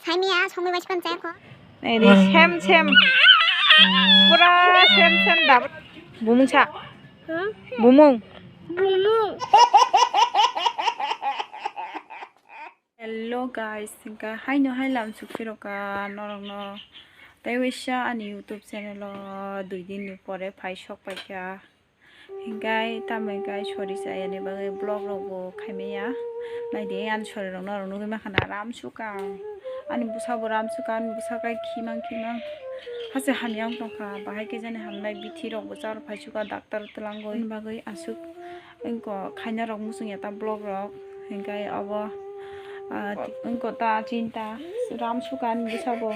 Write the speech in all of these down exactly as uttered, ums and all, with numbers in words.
Saimia songwi bai sipan chaya kho. Nei di, sem sem. Pura sem sem dab. Bumung sa. Hmm? Bumung. Bumung. Hello guys, hingka haino hai lam sukphiroka norokno. Tei waisa ani YouTube channel o dui din ni pore phai sok paikha. Hingkai tamo hingkai sori chayani bagwi vlog rok bo khaimaya. Naidi ani sori rok norok nugwi mankha na ram sukang. Ani bwsa bo ram sukang, ani bwsa kai khimang khimang. Hase hamya wng tongkha, bahai khe jani hamnai bithi rok bo char phai sukha doctor twlangwi. Ani bagwi aswk wngkha khaina rok muchung ya ta vlog rok. Hingkai obo, ah, wngkha ta chinta ram sukha ani bwsa bo.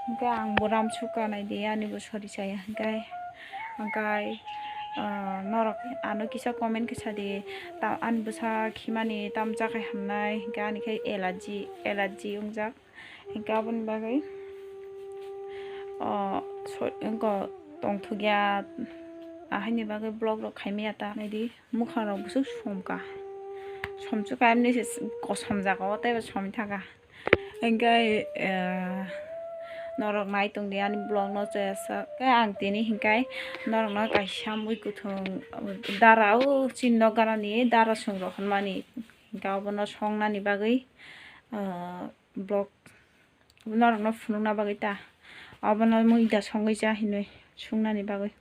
Hingkai ang bo ram sukha naidi ani bo sori chaya hingkai. Hingkai, ah, norok ano kisa comment kisa di, ta-, ani bwsa khimani tamsa khai hamnai, hingke ani khai allergy, allergy wngjak, hingke aboni bagwi, oh, so-, wngko tongthokya, ahaini bagwi vlog rok khaimaya ta, naidi, mokha rok bwswk somka, somsukha, emni se kosom jaga o teibo somwi thaka. Hingke, eh, norok nai tongdi ani vlog no chaya sak. Hingke ang tini hingke norok no kaisa mui kuthung dara o chini nok ganani dara song rok hwnmani. Hingke obono songnani bagwi, eh, vlog norok no phunukna bagwi ta. Obono mui da songwi cha hinwi sungnani bagwi.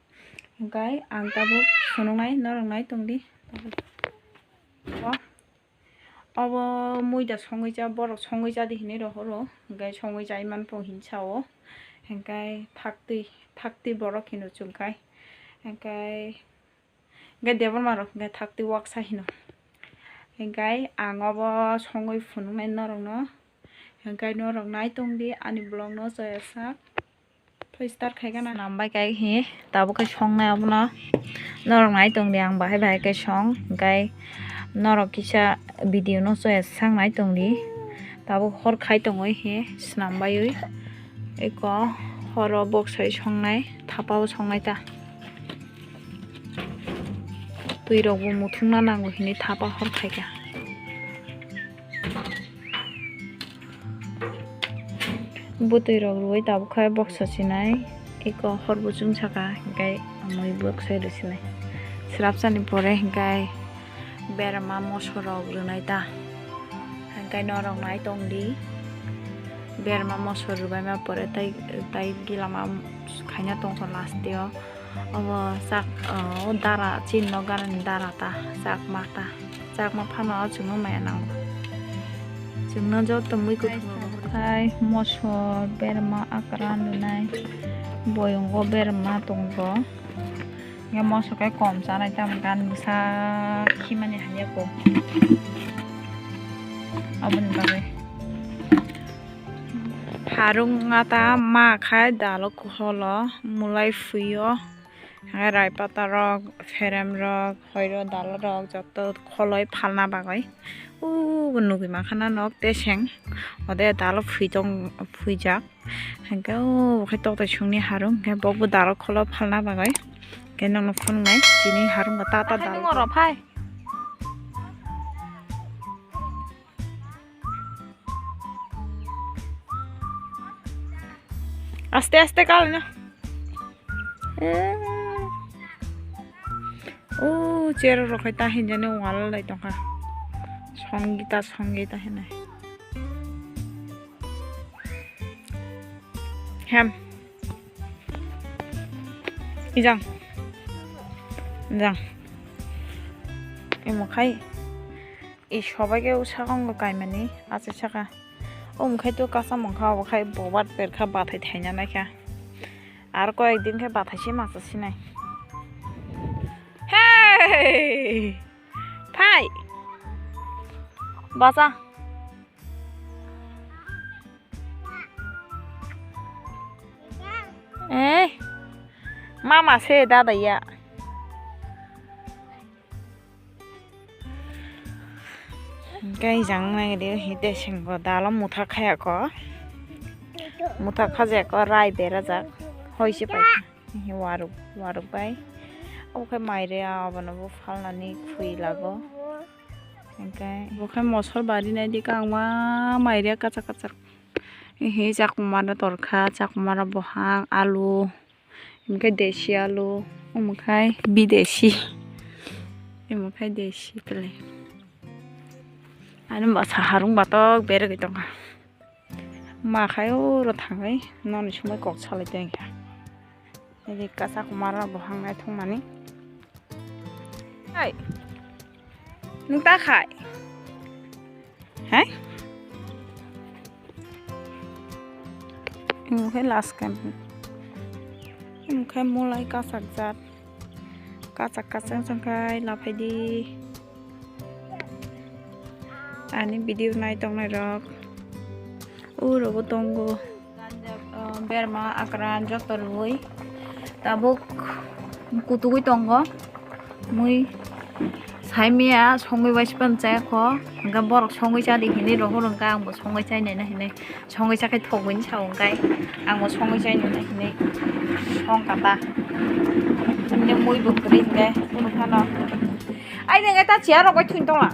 Hingke ang tabuk phunuknai norok nai tongdi. Obo muida songwi cha, borok songwi cha di hinwi rohoro, hingke songwi chai manpo hinwi sao, hingke thaktwi, thaktwi borok hino chwngkhai, hingke, hingke debor marok hingke thaktwi waksa hino, hingke ang obo songwi phunuknai norokno, hingke norok nai tongdi ani vlog no chaya sak. Tei start khai gana. Nambai kai hi, tabuk khe songnai abono. Norok nai tongdi ang bahai bahai khe song, hingkai norok kisa video no chaya sak nai tongdi. Tabuk hor khai tongwi hi, snam baiwi. Eko horo boksai songnai, thapa o songnai ta. Twi rok bo muthungna nango hinwi thapa hor khai kha. Bwtwi rok rwui tabuk khe boksa sinai, eko hor bo chwng saka, hingkai mui boksa rw sinai. Swrapsa ni pore hingkai berma moso rok rwnai ta, hingkai norok nai tongdi. Berma moso rwbaima pore tai, tai gilama khaina tongkha last o. Obo chak, o dara, chini nok ganani dara ta, chakma ta, chakma phano o chwngno maya nango. Chwngno joto mui kuthum rok khai, moso berma akran rwnai, boyongo berma tongo. Hingke moso khe kom chanai, tamo gan bwsa khimani hamya kho. Aboni bagwi harung ata ma khai dalo kuholo mulai phuio. Hai rai pata rok, pherem rok, hoiro dalo rok joto kholoi phalna bagwi. Ubo nugwi mankha na nok teseng. Ode dalo phui tong, phuijak. Hingke o khai toktai songni harung, hingke bokbo dalo kholo phalna bagwi. Hingke nokno phunuknai chini harung bo ta ta dalo. Phai. Aste aste kal na. Eh. O chair rok khai ta hinjani wall lai tongkha. Songita, songita hinai. Hem. Ijang. Ijang. Imo khai. I sobai khe o sakang bo kaimani achai saka. O mokhe to kacha mangkha, obo khai bobat berkha bathai thaina naikha. Ar koyek din khe bathai se macha sinai. Hey! Phai! Bacha. Eh? Mama se dada ya. Hingke jang nai ri hi deseng bo dalo mutha khaya ko. Mutha khaja ko rai berajak. Hoi se pai. Hi waruk, waruk bai. Obo khe mairia abono bo phalnani khwi lago. Hingke bo khe mosol bari nai di kangma mairia kachak kachak. Ehe, chakmara torkha, chakmara bohang, alu, omokhai desi alu, omokhai bidesi, omokhai desi pele. Ani bwsa harung batok berwi tongkha. Ma khai oro thangwi noni sumui kok salai tongkha. Ede kasak mara bo hangnai thwngmani. Hai. Nwng ta khai? Hai? Nwng khai last kan. Nwng khai mulai kasak jat. Kasak kasak jang khai laphai di. Ani video nai tongnai rok. Uro bo tongo. Ganjak, uh, berma, akran joto rwui tabuk kutugui tongo. Mui saimia songwi bai sipan chaya kho. Hwnkhe borok songwi chadi hinwi rohor hwnkhe ang bo songwi chainai na hinwi. Songwi chakhai thokgwini sao hwnkhe ang bo songwi chainai na hinwi songkha ta. Hinwi mui bo kwrwi hwnkhe phano. Ai nang eta chair rok bai thwng tongla.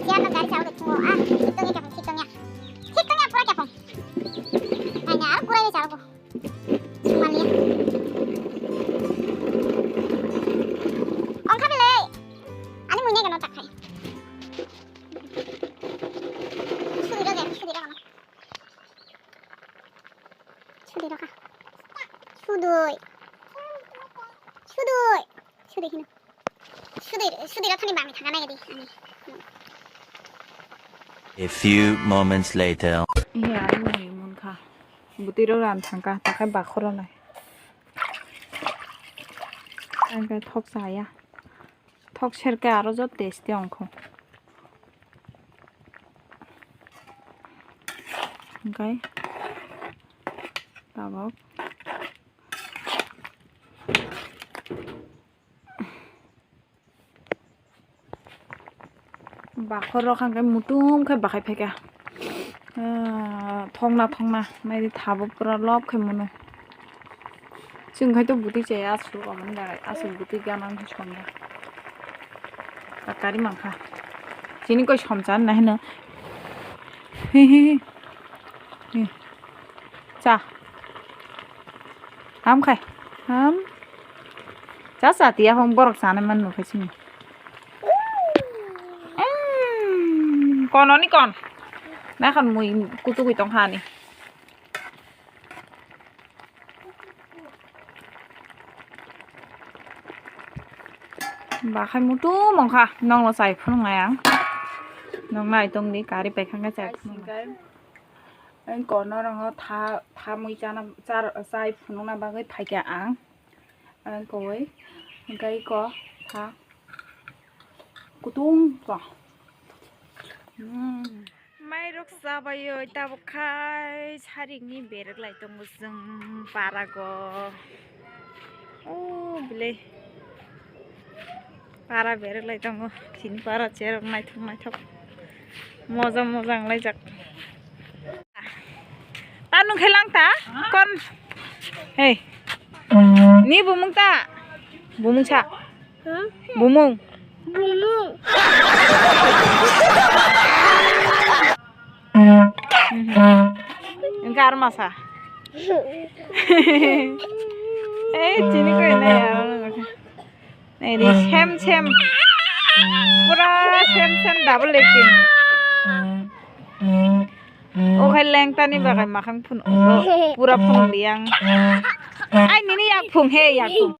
Chair rok gari sao de thungo. Ah, thik tongya kepong, thik tongya. Thik tongya pura kepong. Ai na, pura ni sao bo. Sumaliya. Ongkha bele. Ani mui nai gano takhai. Sudi rok ya, sudi rok gano. Sudi rok. Sudui. Sudui. Sudi hino. Sudui, sudui rok thani bangni thangka nai di. A few moments later. Iya, ini munkha. Butiro ran thangka, takai bakhoro nai. Angka thok saya. Thok serke aro jot testi ongkho. Angkai tabok. Bakhor rok hwnkhe mutum khe bakhai phaikha. Ah, thokna thokna naidi thabo pura lop khe mano. Chwng khai to bwtwi chaya aswk omo ni bagwi aswk bwtwi gana wngkha somya. Kakari mankha. Chini koi somcha na hino. Hi hi hi. Hi. Cha. Ham khai. Ham. Cha cha tiya hong borok chana man nukhe chini. Em, kono ni kon. Nakhon mui kutugui tong hani. Bakhai mutu mongkha nongno chai phunuknai ang. Nong nai tongdi kari paikhangkhe chai phunuknai. Ang kono rongo tha thamwi chana char chai phunukna bagwi phaikha ang. Ang koi hwnkhe ko tha kutung ko. Hmm. Mairok chabaioi tabuk khai saringni berek lai tongo chwng parago. O bile para berek lai tongo. Chini para cherok naithok naithok. Moja moja wnglaijak. Ta nung khe lang ta? Kon. Hey. Ni bumung ta? Bumung sa? Bumung. Bumung. Engka ar masa. Eh, chini koi na ya. Nai di, sem sem. Pura sem sem double acting. O khai lengtani bagai makhang phun, o, pura phun liang. Ai nini yak phung he, yak phung.